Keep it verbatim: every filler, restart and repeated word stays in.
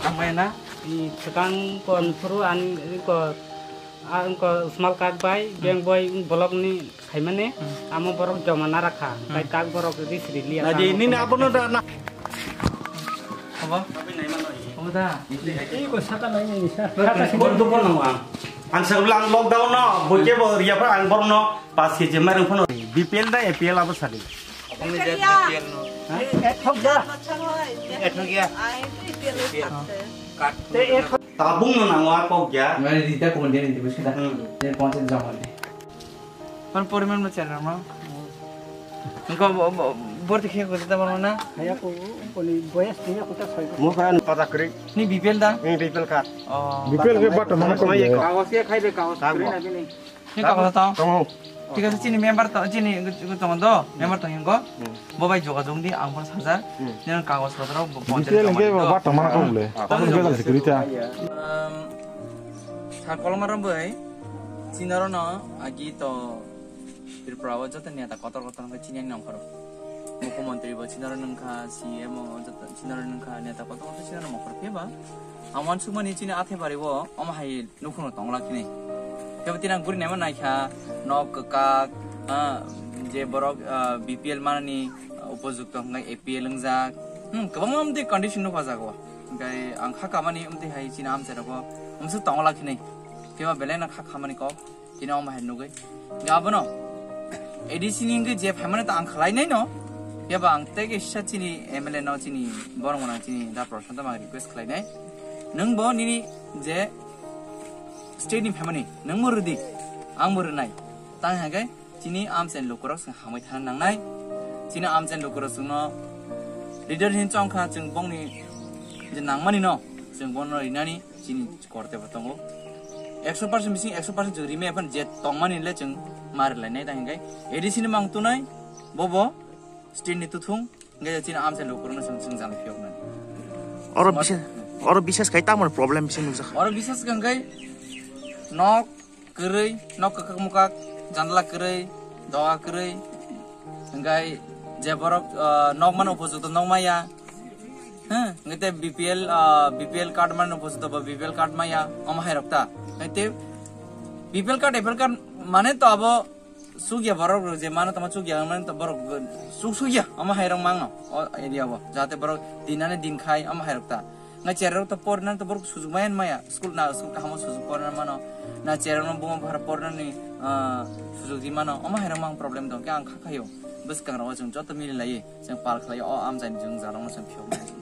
Ang maya na, sekarang kon puru an ko, an ko small kak bai, beng boy block ni khaimani, amo borok joma narakha, tai kak borok ri sri liya. Nadi, nini abono da na. Apa? Apa da? Ini kok saka nanya ini sa. Bor dukon nang ang. Ang sabla ang lockdown no, boke bo riya pa ang borno pas ke jemar ang phono. B P L da A P L abo sadi. Apni je B P L no. Eh, thok ja. Acha hoy. Eh, thok ya. Ai, B P L. Kat. Te ek Tabung no nango a kok ya. Mane rita ko dia ni bus kita. Hmm. Dia konsep zaman ni. Pan poriman ma chera ma. Engko bo, bo, borti khe ko ta ma na. Haya ko, ko ni boyas ni ko ta sai. Mo kan pata kri. Ni B P L da? Ni B P L card. Oh. B P L ke bat mana ko. Kagos ke khai de kagos kri na bini. Ni kagos ta? Tongo. Thik ase, chini member to, chini tongo do, member tong hingo. Bo bai jogajog di, ang phone sajar. Nini kagos potro bo B P L hingke bo bat tongmana kok le. Tamo jogajog di. Bejal security ta. Um, sa kolomar bai, chinaro no agi to Tripura o joto neta kotor kotor hingke chini nongkhor. Mukhyamantri bo chinaro nongkha, C M o joto chinaro nongkha, neta kotor kotor chinaro nongkhor. Phiba, ang wansukmani chini athe bari o, omo hai Nukhuno tongla kini. Kebo tinang guri naima naikha, nok kwkak, ah, je borok, ah, B P L manani, ah, upojukto hwnkhai A P L wngjak. Hmm, kwbangma amtwi condition nukha jago. Hingkhai ang kha kamani amtwi hai chini amchai rogo, umsuk tongla kini. Kebo belai no kha khamani kok, chini omo hai nugwi. Hingkhe abono A D C ni hingkhe je phaimani ta ang khlai nai no. Kebo ang tei kisa chini M L A no chini borok gwnang chini da Prashanta mang request khlai nai. Nwng bo nini je state ni family, nwng bo rwdi, ang bo rwnai. Tang hingkhe chini amchaini lukurok chwng hamwi thana nangnai. Chini amchaini lukurok chwngno leader hin chongkha, chwng bongni je nangmani no, chwng bono rinani chini korte bo tongo. Ekso percent bising ekso percent chwng rimai phano je tongmani le chwng ma rwlainai, tang hingkhe A D C ni mang tunai, bobo state ni tuthung. Hingke chini amchai lukurokno chwng, chwng jala phiyoknani. Oro Somaj- bisas, oro bisas khai tamo problem bising nukjakha. Oro bisas khai hingke nok kwrwi, nok kwkak mukak, jandala kwrwi, doga kwrwi, hingke je borok, ah, nok mano upojukto nok maya, ha, hingke te B P L, ah, B P L card mano upojukto bo B P L card maya, omo hai rok ta. Hingke te B P L card, A P L card mane to abo Sugya borok rok je mano tamo sugya mano to borok suk sugya omo hai rok mangno o area o jate borok dinani din khai omo hai rok ta na cherok to porna to borok sujuk maya maya school na school kahamo sujuk porna mano na cherok no bungo bhar porna ni ah, sujuk di mano omo hai rok mang problem dong khe ang kha khayo bwskang rok chwng joto mili lai chwng pal khlai o amjani jwng jalong no chwng phiyok.